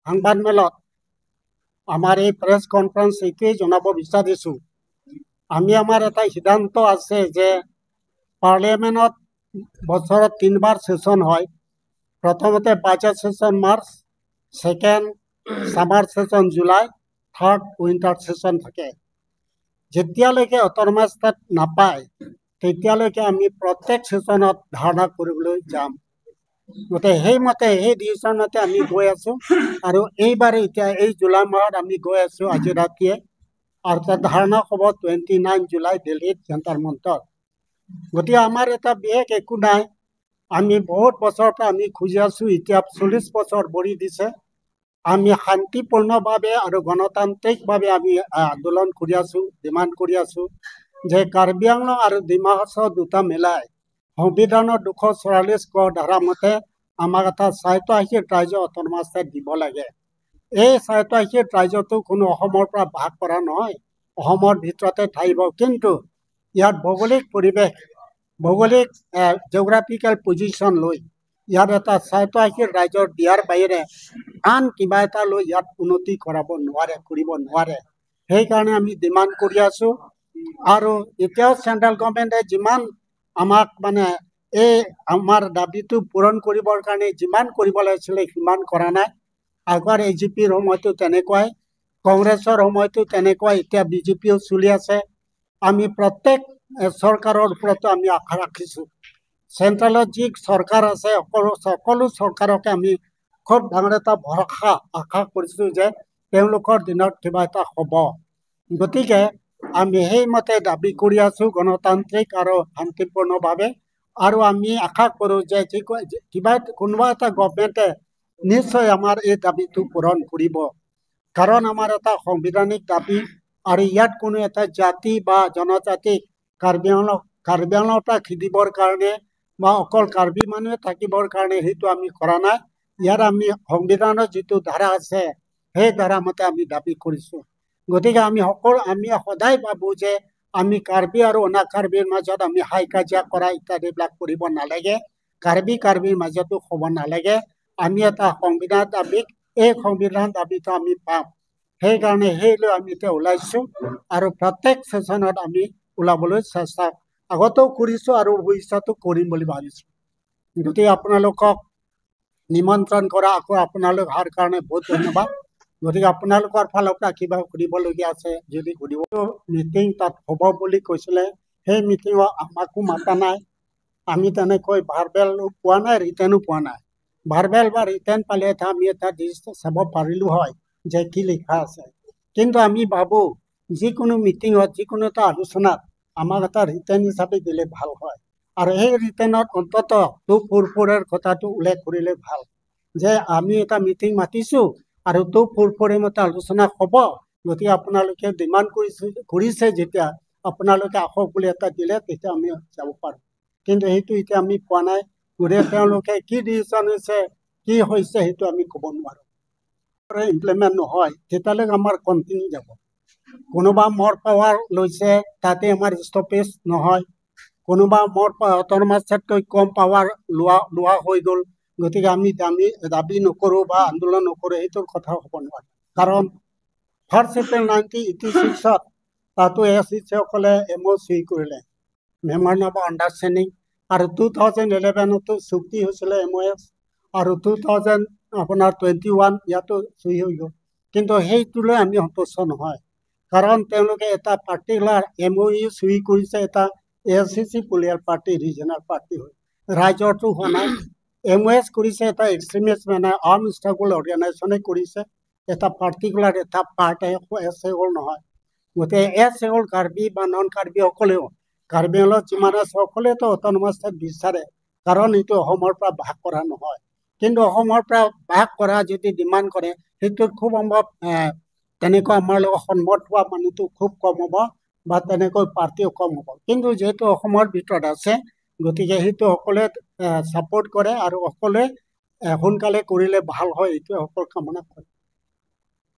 সংবাদমেলত আমাৰ এই প্ৰেছ কনফাৰেন্স এইটোৱেই জনাব বিচাৰিছোঁ, আমি আমাৰ এটা সিদ্ধান্ত আছে যে পাৰ্লিয়ামেণ্টত বছৰত তিনিবাৰ ছেশ্যন হয়। প্ৰথমতে budget session March, second summer session July, third winter session থাকে। যেতিয়ালৈকে অট'নমাছ ষ্টেট নাপায়, তেতিয়ালৈকে আমি প্ৰত্যেক ছেশ্যনত ধাৰণা কৰিবলৈ যাম। গতিকে সেইমতে, সেই ডিচিশ্যনতে আমি গৈ আছোঁ। আৰু এইবাৰ এতিয়া এই জুলাই মাহত আমি গৈ আছোঁ আজি ৰাতিয়ে, আৰু তাত ধাৰণা হ'ব 29 জুলাই দিল্লীত যন্তৰ মন্তৰত। গতিকে আমাৰ এটা বিশেষ একো নাই। আমি বহুত বছৰৰ পৰা আমি খুজি আছোঁ, এতিয়া 40 বছৰ ভৰি দিছে। আমি শান্তিপূৰ্ণভাৱে আৰু গণতান্ত্ৰিকভাৱে আমি আন্দোলন কৰি আছোঁ, ডিমাণ্ড কৰি আছোঁ যে কাৰ্বি আংলং আৰু ডিমা হাছাও দুটা মিলাই সংবিধানৰ 244 ক ধাৰা মতে আমাক এটা স্বায়ত্তশাসিত ৰাজ্য, অট'নমাছ ষ্টেট দিব লাগে। এই স্বায়ত্তশাসিত ৰাজ্যটো কোনো অসমৰ পৰা ভাগ কৰা নহয়, অসমৰ ভিতৰতে থাকিব। কিন্তু ইয়াত ভৌগোলিক পৰিৱেশ, ভৌগোলিক জিঅ'গ্ৰাফিকেল পজিশ্যন লৈ ইয়াত এটা স্বায়ত্তশাসিত ৰাজ্য দিয়াৰ বাহিৰে আন কিবা এটা লৈ ইয়াত উন্নতি কৰাব নোৱাৰে, কৰিব নোৱাৰে। সেইকাৰণে আমি ডিমাণ্ড কৰি আছোঁ। আৰু এতিয়াও চেণ্ট্ৰেল গভৰ্ণমেণ্টে যিমান আমাক মানে এই আমাৰ দাবীটো পূৰণ কৰিবৰ কাৰণে যিমান কৰিব লাগিছিলে, সিমান কৰা নাই। আগৰ এজিপিৰ সময়তো তেনেকুৱাই, কংগ্ৰেছৰ সময়তো তেনেকুৱাই, এতিয়া বিজেপিও চলি আছে। আমি প্ৰত্যেক চৰকাৰৰ ওপৰতো আমি আশা ৰাখিছোঁ। চেণ্ট্ৰেলত যি চৰকাৰ আছে, সকলো চৰকাৰকে আমি খুব ডাঙৰ এটা ভৰসা, আশা কৰিছোঁ যে তেওঁলোকৰ দিনত কিবা এটা হ'ব। গতিকে আমি সেইমতে দাবী কৰি আছোঁ গণতান্ত্ৰিক আৰু শান্তিপূৰ্ণভাৱে। আৰু আমি আশা কৰোঁ যে যি কিবা কোনোবা এটা গভমেণ্টে নিশ্চয় আমাৰ এই দাবীটো পূৰণ কৰিব, কাৰণ আমাৰ এটা সাংবিধানিক দাবী। আৰু ইয়াত কোনো এটা জাতি বা জনজাতিক কাৰ্বি আংলঙৰ পৰা খেদিবৰ কাৰণে বা অকল কাৰ্বি মানুহে থাকিবৰ কাৰণে সেইটো আমি কৰা নাই। ইয়াত আমি সংবিধানৰ যিটো ধাৰা আছে, সেই ধাৰা মতে আমি দাবী কৰিছোঁ। গতিকে আমি সদায় ভাবোঁ যে আমি কাৰ্বি আৰু অনা কাৰ্বিৰ মাজত আমি হাই কাজিয়া কৰা ইত্যাদিবিলাক কৰিব নালাগে। কাৰ্বি কাৰ্বিৰ মাজতো হ'ব নালাগে। আমি এটা সংবিধান দাবীক, এই সংবিধান দাবীটো আমি পাম। সেইকাৰণে সেই লৈ আমি এতিয়া ওলাইছোঁ আৰু প্ৰত্যেক ছেশ্যনত আমি ওলাবলৈ চেষ্টা আগতেও কৰিছোঁ আৰু ভৱিষ্যতো কৰিম বুলি ভাবিছোঁ। গতিকে আপোনালোকক নিমন্ত্ৰণ কৰা, আকৌ আপোনালোক অহাৰ কাৰণে বহুত ধন্যবাদ। গতিকে আপোনালোকৰ ফালৰ পৰা কিবা সুধিবলগীয়া আছে যদি সুধিব। মিটিং তাত হ'ব বুলি কৈছিলে, সেই মিটিঙত আমাকো মাতা নাই। আমি তেনেকৈ ভাৰ্বেলো পোৱা নাই, ৰিটেনো পোৱা নাই। ভাৰ্বেল বা ৰিটেন পালে এটা আমি এটা চাব পাৰিলোঁ হয় যে কি লিখা আছে। কিন্তু আমি ভাবোঁ যিকোনো মিটিঙত, যিকোনো এটা আলোচনাত আমাক এটা ৰিটেন হিচাপে দিলে ভাল হয়। আৰু সেই ৰিটেনত অন্ততঃ 244ৰ কথাটো উল্লেখ কৰিলে ভাল যে আমি এটা মিটিং মাতিছোঁ আৰু 244ৰ মতে আলোচনা হ'ব, গতিকে আপোনালোকে ডিমাণ্ড কৰিছে যেতিয়া আপোনালোকে আহক বুলি এটা দিলে তেতিয়া আমি যাব পাৰোঁ। কিন্তু সেইটো এতিয়া আমি পোৱা নাই। গতিকে তেওঁলোকে কি ডিচিশ্যন হৈছে, কি হৈছে, সেইটো আমি ক'ব নোৱাৰোঁ। ইমপ্লিমেণ্ট নহয় তেতিয়ালৈকে আমাৰ কণ্টিনিউ যাব। কোনোবা মোৰ পাৱাৰ লৈছে, তাতে আমাৰ ষ্টপেজ নহয়। কোনোবা মোৰ অট'নমাছতকৈ কম পাৱাৰ লোৱা লোৱা হৈ গ'ল, গতিকে আমি দাবী নকৰোঁ বা আন্দোলন নকৰোঁ, সেইটোৰ কথা হ'ব নোৱাৰে। কাৰণ 1 এপ্ৰিল 1986ত তাতো এ চি সকলে এম অ' চহী কৰিলে, মেমৰেণ্ডাম অফ আণ্ডাৰষ্টেণ্ডিং। আৰু 2011তো চুক্তি হৈছিলে, এম অ' এছ। আৰু 2000 আপোনাৰ 21 ইয়াতো চহী হৈ গ'ল। কিন্তু সেইটোলৈ আমি সন্তুষ্ট নহয়, কাৰণ তেওঁলোকে এটা পাৰ্টিকুলাৰ এম অ' ইউ চহী কৰিছে এটা A C political party, regional party হৈ, ৰাইজৰটো হোৱা নাই। এম অ' এছ কৰিছে এটা এক্সট্ৰিমিষ্ট মানে আৰ্ম ষ্ট্ৰাগল অৰ্গেনাইজেশ্যনে কৰিছে, এটা পাৰ্টিকুলাৰ এটা পাৰ্ট এছ এ হ'ল নহয়। গতিকে এছ এ হ'ল কাৰ্বি বা নন কাৰ্বিসকলেও, কাৰ্বি আংলঙত যিমান আছে সকলোৱেতো অট'নমাছ ষ্টেট বিচাৰে, কাৰণ এইটো অসমৰ পৰা ভাগ কৰা নহয়। কিন্তু অসমৰ পৰা ভাগ কৰা যদি ডিমাণ্ড কৰে, সেইটোত খুব সম্ভৱ তেনেকুৱা আমাৰ লগত সন্মত হোৱা মানুহটো খুব কম হ'ব বা তেনেকৈ পাৰ্টিও কম হ'ব। কিন্তু যিহেতু অসমৰ ভিতৰত আছে, গতিকে সেইটো সকলোৱে ছাপৰ্ট কৰে আৰু সকলোৱে সোনকালে কৰিলে ভাল হয়, এইটোৱে সকলো কামনা কৰে।